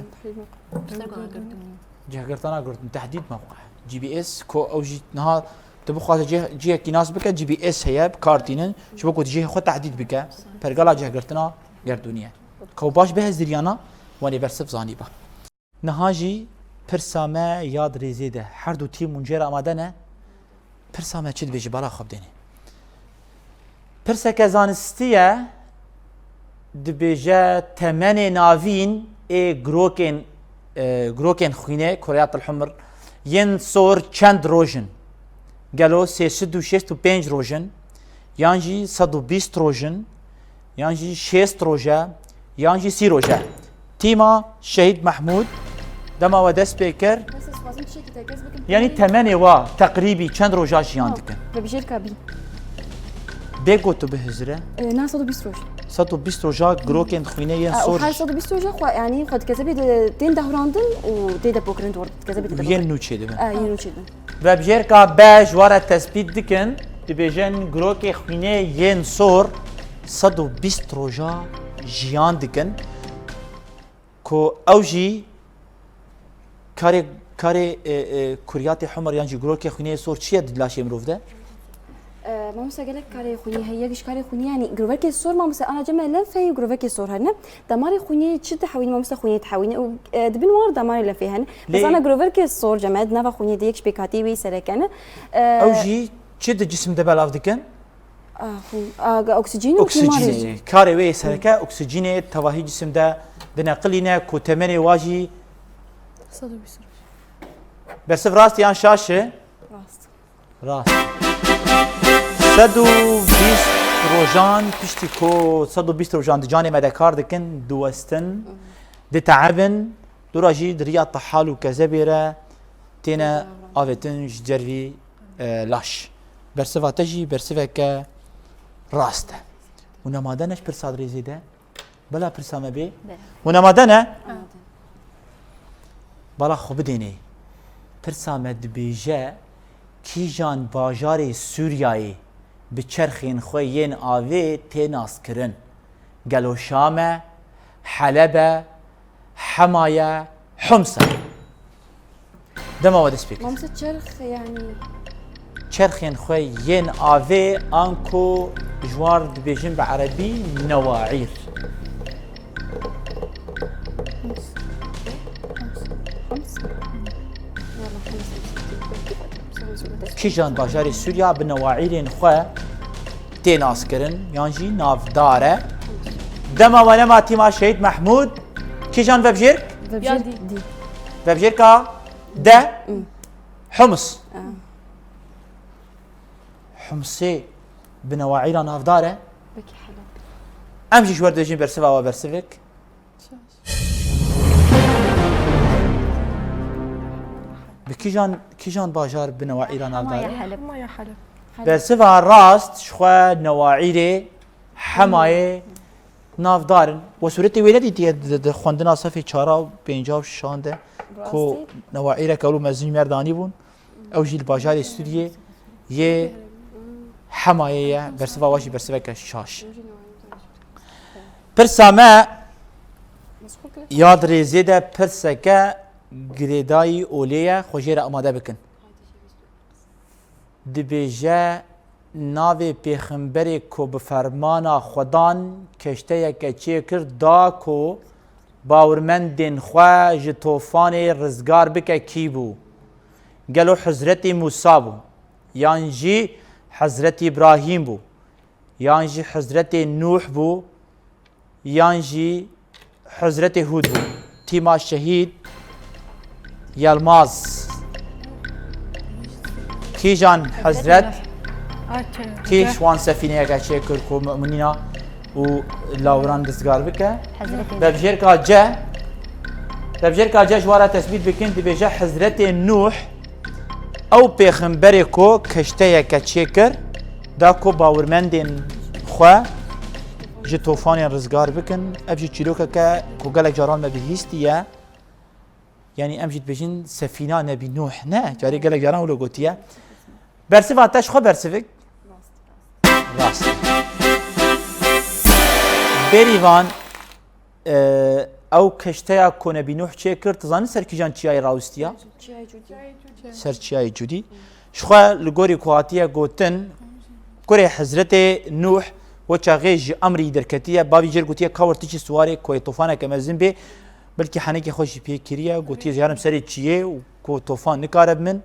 Cihgirtina gerdûnî. Tehdîd mewqe. G P S, ku ew jî niha tu bixwaze cih-, cihekî nas bike, G P S heye, bi kar tînin, ji bo ku cihê xwe tehdîd bike. Pergala cihgirtina gerdûnî ye. Ku baş biheziriyana, wanê bersiv zanîba. Niha jî pirsa me ya di rêzê de. Her du tîm hûn jê re amade ne? Pirsa me çi dibêje? Bala xwe bidêne. Pirseke zanistî ye, dibêje temenê navîn ê girokên, e, girokên xwînê, kureyat el-humr, yên sor çend roj in? Gelo sê sed û şêst û pênc roj in, yan jî sed û bîst roj in, yan jî şêst roj e, yan jî sî roj e. Tîma Şehîd Mehmûd, dema we dest pê kir, Bes ez dixwazim tiştekî tekez bikim. Yanî temenê wa teqrîbî çend roja jiyan dikin? Vebijêrka bî. Bê ku tu bihizire. E, na sed û bîst roj. Sed û bîst roja girokên xwînê yên E, û sor. Her sed û bîst roja xwe, yanî xwe di kezebê de tên dehurandin û tê depokirin dor, di kezebê de depokirin. Yên nû çêdibin. E, yên nû çêdibin. Vebjêrka B ji we re tespît dikin, dibêjin girokê xwînê yên sor sed û bîst roja jiyan dikin, ku ew jî karê, karê, e, e, kuryatê humr yan jî girokê xwînê sor çi ye di laşê mirov de? E, mamosta, gelek karê xwînê heye, yek ji karê xwînê, yanî girovekê sor, mamosta, ana cem e lenfeyê û girovekê sor hene. Damarê xwînê çi dihewîne, mamosta, xwînê dihewîne û, e, di bin wan damarê lenfê hene. Lê Mesela girovekê sor cem e, di nava xwînê de yek ji pêkhatiyê wê sereke ne. E, Ew jî çi di cisim de belav dikin? A, xwîn, a, ga-, oksijîn û Oksijînê. tîmarê. Karê wê yê sereke oksijînê tevahî cisim de dineqilîne ku temenê wa jî Sed û bîst roj. Bersiv rast yan şaş e? Rast. Rast. Sed û bîst rojan piştî ku sed û bîst rojan di canê me de kar dikin, diwestin, diteevin, dûra jî di riya tehal û kezebê re têne avêtin ji dervî, e, laş. Bersiva te jî bersiveke rast e. Hûn amade ne ji pirsa di rêzê de? Bela pirsa me bê. Bela. Hûn amade ne? Amade. Bala xwe bidênê. Pirsa me dibêje, kîjan bajarê Sûriyayê bi çerxên xwe yên avê tê naskirin? Gelo Şam e, Heleb e, Hema ye, Homs e? Dema we dest pê kir. Mamoste, çerx, yanî çerxên xwe yên avê, anku ji wan dibêjin bi erebî newaîr. Kîjan bajarê Sûriya bi newaîrên xwe tê naskirin yan jî navdar e? Dema we nema tîma Şehîd Mehmûd. Kîjan vebjêrk? Vebjêrk dî. Vebjêrka de. Humus. Humusê bi newaîra navdar e. Belkî Heleb. Em jî ji we re dibêjin bersiva we bersivek. Bi kîjan, kîjan bajar bi newaîra navdar e? Hema ya Heleb. Hema ya Heleb. Bersiva rast ji xwe newaîrê Hemayê navdar in. We sûretê wê nedîtiye di, di xwendina sefê çara û pênca û şeşan de ku newaîreke ewlo mezin ji me re danîbûn. Ew jî li bajarê Sûriyê yê Hemayê ye. Bersiva we jî bersiveke şaş. Pirsa me ya di rêzê de pirseke girêdayî olê ye. Xwe jê re amade bikin. Dibêje, navê pêxemberê ku bi fermana Xwedan keşteyeke çêkir da ku bawirmendên xwe ji tofanê rizgar bike kî bû? Gelo Hizretî Mûsa bû? Yan jî Hizretî Îbrahîm bû? Yan jî Hizretê Nûh bû, yan jî Hizretê Hûd bû. Tîma Şehîd Yilmaz. Kîjan Hizret, kî ji wan sefîneyeke çêkir ku mu'minîna û lawiran rizgar bike? Hizretê Bebjêrka C. Bebjêrka C ji wan re tesbît bikin, dibêje Hizretê Nûh, ew pêxemberê ku keşteyeke çêkir, da ku bawirmendên xwe ji tofanê rizgar bikin. Ev jî çîrokeke ku gelek caran me bihîstiye. Yanî em jî dibêjin sefîna Nebî Nûh. Ne, carê gelek caran wilo gotiye. Bersiva te ji xwe bersivik. Rast. Bêrîvan, e, ew keşteya ku Nebî Nûh çêkir, tu zanî ser kîjan çiyayê rawistiya? Çiyayê Cûdî. Ser çiyayê Cûdî. Ji xwe li gorî ku hatiye gotin, kurê Hizretê Nûh we çaxê ji emrî derketiye, bavî jê re gotiye, ka wir tu çi siwarê koyê tofaneke mezin bê, belkî henekê xwe jî pê kiriye, gotiye, "Carim serê çiyê û ku tofan nikare bi min."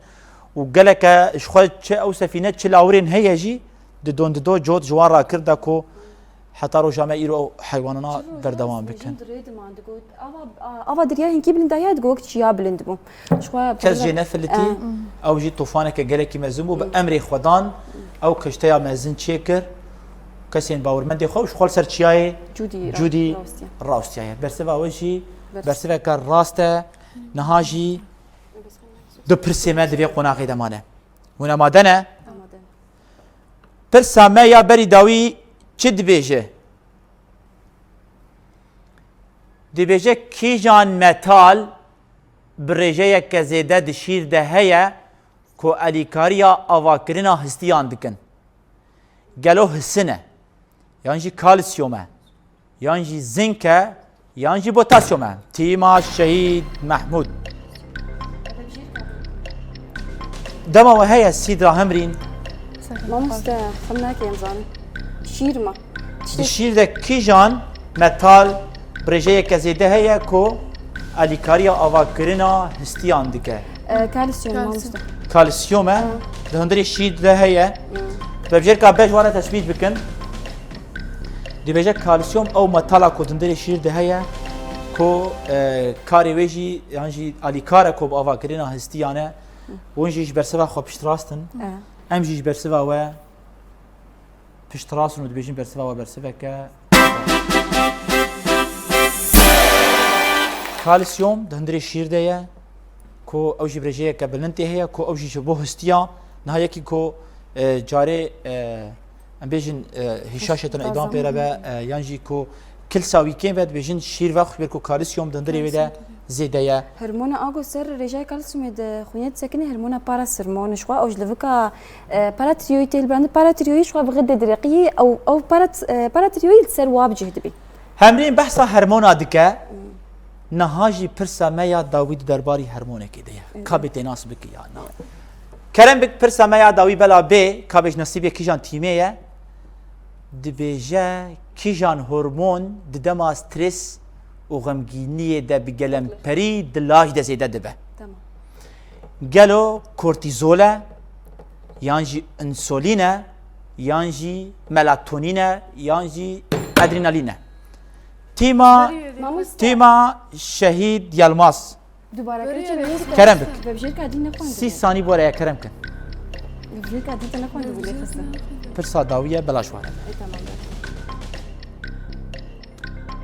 Û geleke ji xwe çi ew sefîne, çi lawirên heye jî, di don di do cot ji wan rakir da ku heta roja me îro ew heywanana berdewam bikin. Ava, ava derya hinkî bilind daye, digo wek çiya bilind bû. Ji xwe kes jê nefilitî, ew jî tofaneke gelekî mezin bû, bi emrê Xwedan ew keşteya mezin çêkir, kesên bawirmendê xwe û ji xwe li ser çiyayê Cûdî Cûdî rawestiye. Rawestiyaye. Bersiva we jî bersiveke rast e. Niha jî du pirsê me di vê qonaxê de mane. Hûn amade ne? Amade. Pirsa me ya berî dawî çi dibêje? Dibêje kîjan metal bi rêjeyeke zêde di şîr de heye ku alîkariya avakirina histiyan dikin? Gelo hisin e? Yan jî kalsiyum e? Yan jî zink e? Yan jî potasyum e? Tîma Şehîd Mehmûd. Dema we heye sî dirahim rîn. Mamoste, xem nake em zanin. Şîr ma. Di şîr de kîjan metal bi rêjeyeke zêde heye ku alîkariya avakirina histiyan dike? E, kalsiyum, mamoste. Kalsiyum e. Di hundirê şîr de heye. Vebjêrka B ji wan re tesbît bikin. Dibêje kalsiyum ew metala ku di hundirê şîr de heye ku, e, karê wê jî yan jî alîkar e ku bi avakirina histiyan e. Hûn jî ji bersiva xwe piştrast in. Em jî ji bersiva we piştrast in û dibêjin bersiva we bersiveke. Kalsiyum di hundirê şîr de ye ku ew jî bi rêjeyeke bilind tê heye ku ew jî ji bo histiya niha yekî ku, e, carê, e, em bêjin, e, hişaşetin îdam pê re be, e, yan jî ku kilsa wî kêm be, dibêjin şîr vex, ji ber ku kalsiyum di hundirê wê de zêde ye. Hormona ago ser rêjeya kalsiyumê di xwînê disekine, hormona parathormon, ji xwe ew ji livika, e, paratiryoyî tê hilbirandin, paratiryoyî ji xwe bi xidê direqiyî, ew, ew parat-, e, paratiryoyî li ser wa bi cih dibî. Hemrîn behsa hormona dike. Niha jî pirsa me ya dawî di derbarî hermonekê de ye. Ka bê tê nas bike ya na. Kerem bik pirsa me ya dawî bela bê, ka bê ji nesîbê kîjan tîmê ye? Dibêje kîjan hormon di dema stres û xemgîniyê de bi gelemperî di laj de zêde dibe? Tamam. Gelo kortîzol e, yan jî însolîn e, yan jî melatonîn e, yan jî adrenalîn e? Tîma, Mamoste. Tîma Şehîd Yilmaz. Dubare kir, çi Kerem bik. Vebjêrka dî nexwendibû. Sî sanî bore ye, kerem kin. Vebjêrka dî te nexwendibû lê xiste. Pirsa dawî ye, belaş were. E, tamam.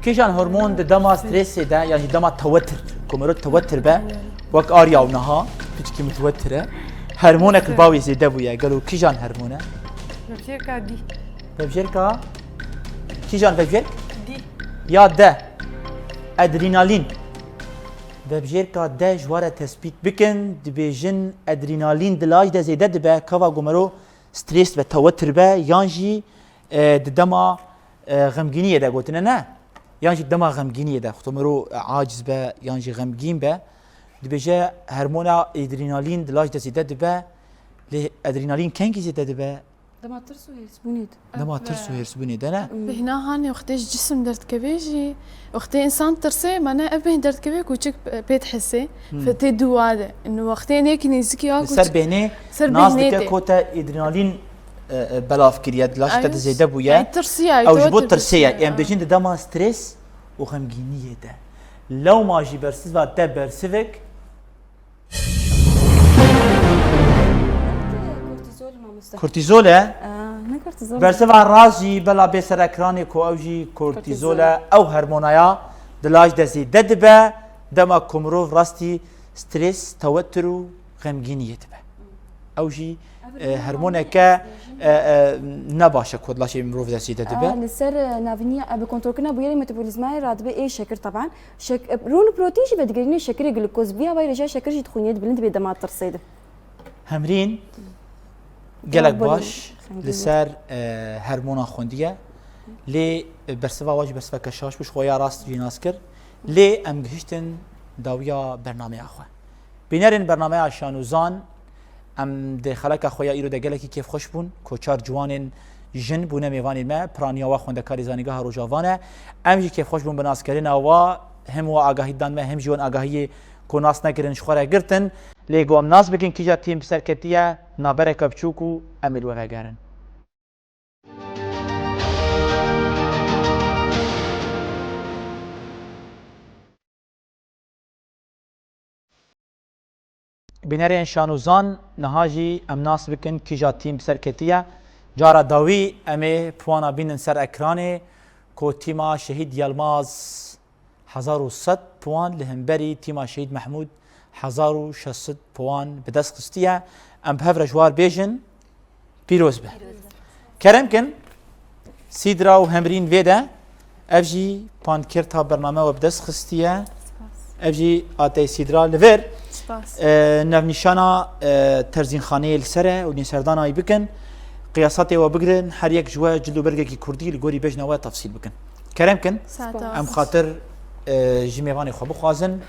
Kîjan hormon di dema stresê de, yan jî dema tewetir, ku mirov tewetir be, wek Arya û niha, piçkî mutwetir e, hormonek li bawê zêde bûye. Gelo kîjan hormon e? Vebjêrka dî. Vebjêrka? Kîjan vebjêrk? Dî. Ya de. Adrenalîn. Vebjêrka de ji we re tespît bikin, dibêjin adrenalîn di laj de zêde dibe, kava ku mirov stres be, tewetir be, yan jî, e, di dema, e, xemgîniyê de gotine ne? Yan jî dema xemgîniyê de, xwe mirov, e, aciz be, yan jî xemgîn be, dibêje hormona adrenalîn di laj de zêde dibe, lê adrenalîn kengî zêde dibe? Dema tirs û hêrsbûnê de. Dema tirs û hêrsbûnê de ne? Bêhna hanê wextê ji cisim derdikeve jî, wextê însan tirse, mane ev bêhn derdikeve ku çik pê dihese, Hmm. fe tê dû wa de. Û wextê nêkî nêzikî ya Li ku ser çik bêhnê ser nas bêhnê dike tê. Ku te adrenalîn, e, e, belav kiriye, di laj te de Ayos. Zêde bûye. Ay, tirsiya, Ew ji bo tewatir tirsê ye. Tirsiya. Em bêjin di dema stres û xemgîniyê de. Lewma jî bersiva te bersivek Kortîzol, mamoste. Kortîzol e. Aa, ne kortîzol? Bersiva rast jî bela bê ser ekranê ku ew jî kortîzol e. Kortîzol. Ew hormonaya di laj de zêde dibe, dema ku mirov rastî stres, tewetir û xemgîniyê dibe. Ew jî, Ev e, hormoneke, e, e, ne baş e ku di laşê mirov de zêde dibe. Aa, li ser, e, navîniya, e, bi kontrolkirina bûyerê metabolîzmayê radibe ê şekir taban. Şek-, rûn û protîn jî vedigerîne şekirê glûkoz. Bi vî awayî rêjeya şekir jî dixwîne, dibilind dibe dema tirsê de. Hemrîn, gelek baş li ser, e, hormona xwendiye. Lê, e, bersiva we jî bersiveke şaş bû, ji xwe ya rast jî nas kir. Lê em gihiştin dawiya bernameya xwe. Bînerên bernameya Şan û Zan, em di xeleka xwe ya îro de gelekî kêfxweş bûn, ku çar ciwanên jin bûne mêvanên me, piraniya wa xwendekarê Zanîngeha Rojava ne. Em jî kêfxweş bûn bi naskirina wa, him wa agahî dan me, him jî wan agahiyê ku nas nekirin ji xwe re girtin. Lê ku em nas bikin kîja tîm bi ser ketiye, nabereke biçûk û em ê li we vegerin. Bînerên Şan û Zan, niha jî em nas bikin kîja tîm bi ser ketiye. Cara dawî em ê puana bînin ser ekranê ku tîma Şehîd Yilmaz hezar û sed puan, li hemberî tîma Şehîd Mehmûd hezar û şeş sed puan bi dest xistiye. Em bi hev re ji war bêjin, pîroz be. Pîroz be. Kerem kin, Sîdra û Hemrîn vê de, ev jî pankêrta bername we bi dest xistiye. Spas. Ev jî atey Sîdra li vir. Spas. E, navnîşana, e, terzînxaneyê li ser e û nêserdana wî bikin. Qiyasatê we bigirin, her yek ji we cil û bergekî kurdî li gorî bejna we tefsîl bikin. Kerem kin. Spas. Em xatir, e, ji mêvanê xwe bixwazin.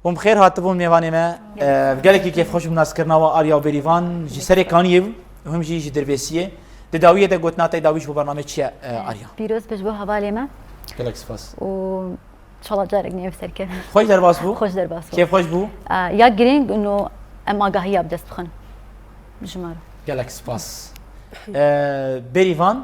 Hûn bi xêr hatibûn mêvanê me. E, gelekî kêfxweş bûm naskirina we Arya û Bêrîvan ji serê kaniyê bû, hûn jî ji Dirbêsiyê. Di dawiyê de gotina te dawî ji bo bernamê çi ye, e, Arya? Pîroz be ji bo hevalê me. Gelek spas. Û inşallah carek nû ev serkeve. Xweş derbas bû? Xweş derbas bû. Kêfxweş bû? E, ya girîng û em agahiya bi dest bixin ji me re. Gelek spas. E, Bêrîvan?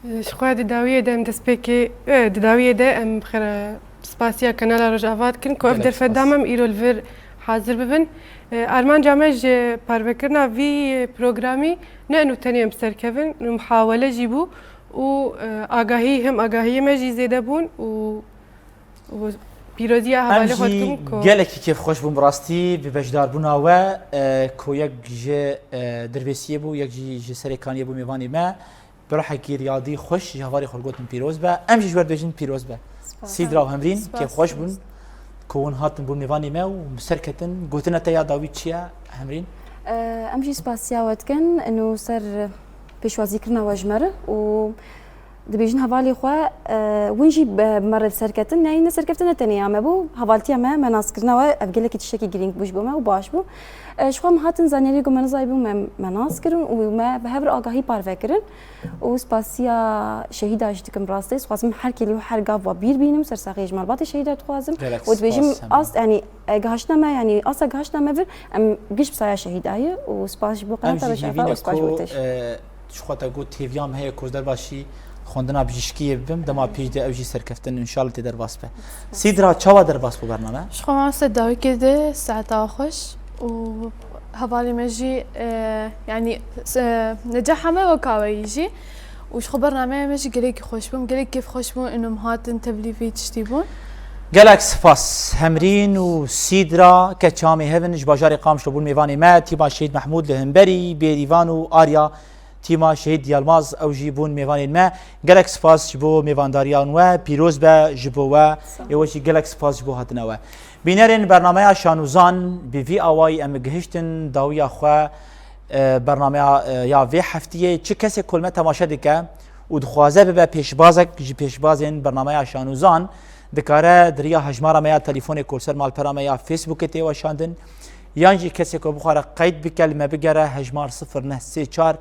Ji xwe di dawiyê de em destpêkê, e, di dawiyê de em bi xêr, e, spasiya Kanala Rojava dikin ku ev Gelek derfet spas. Da me em îro li vir hazir bibin. E, armanca me ji parvekirina vî programî ne eno tenê em bi ser kevin, muhawele jî bû û, e, agahî, hem agahiyê me jî zêde bûn û û pîroziya hevalê xwe dikim ku gelekî kêfxweş bûm bi rastî bi beşdarbûna we, e, ku yek ji, e, Dirbêsiyê bû, yek jî ji Serêkaniyê bû mêvanê me. Bi ruhekî riyadî xweş ji hevalê xwe gotin pîroz be. Em jî ji we dibêjin pîroz be. Spas. Sîdra û Hemrîn kêfxweş bûn ku hûn hatin bûn mêvanê me û bi ser ketin. Gotina te ya dawî çi ye, Hemrîn? E, em jî spasiya we dikin û ser pêşwazîkirina we ji me re û Dibêjin hevalê xwe, e, win jî bi me re serketin, neyî ne serkeftin ne tenê ya me bû, hevaltiya me, me naskirina we, ev gelekî tiştekî girîng bû ji bo me û baş bû. E, ji xwe em hatin zanînê ku me nizayî bû, me, me nas kirin û me bi hev re agahî parve kirin. Û spasiya şehîda jî dikim rastê, dixwazim her kelî û her gav wa bîr bînim, ser saxê ji malbatê şehîda dixwazim. Gelek Û dibêjim spas, Emre. Ast, yanî, e, gihiştina me, yanî, asta gihiştina me vir, em giş bi saya şehîda ye û spas ji bo Em qenata jî Beşefa û hêvînin spas ji bo ku, te jî. e, Ji xwe te got hêviya me heye ku ez derbasî xwendina bijîşkiyê bibim, dema pêş de ew jî serkeftin, înşallah tê derbas be. Sîdra, çawa derbas bû bername? Ji xwe mamoste dawî kê de saeta xweş û hevalê me jî, e, yanî, e, necaha me weka we yî jî û ji xwe bernameya me jî gelekî xweş bû, gelek kêf xweş bû, û em hatin tevlî vî tiştî bûn. Gelek spas. Hemrîn û Sîdra, keça me hevin ji bajarê Qamişlo bûn mêvanê me, tîma Şehîd Mehmûd li hemberî, Bêrîvan û Arya, tîma Şehîd Yalmaz, ew jî bûn mêvanên me. Gelek spas ji bo mêvandariya we, pîroz be ji bo we, Sağ ol. Ê we jî gelek spas ji bo hatina we. Bînerên bernameya Şanûzan, bi vî awayî em gihiştin dawiya xwe, e, bernameya, e, ya vê heftiyê. Çi kesê ku li me temaşe dike û dixwaze bibe pêşbazek ji pêşbazên bernameya Şanûzan, dikare di riya hejmara me ya telefonê ku li ser malpera me ya Facebookê tê weşandin, yan jî kesê ku bixware qeyd bike, li me bigere hejmar sifir neh sê çar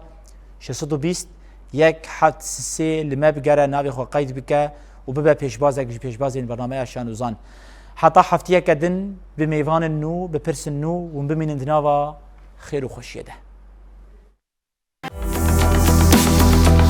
şeş sed û bîst yek heft sê, li me bigere, navê xwe qeyd bike û bibe pêşbazek ji pêşbazên bernameya Şanûzan. Heta heftiyeke din bi mêvanên nû, bi pirsên nû hûn bimînin di nava xêr û xweşiyê de.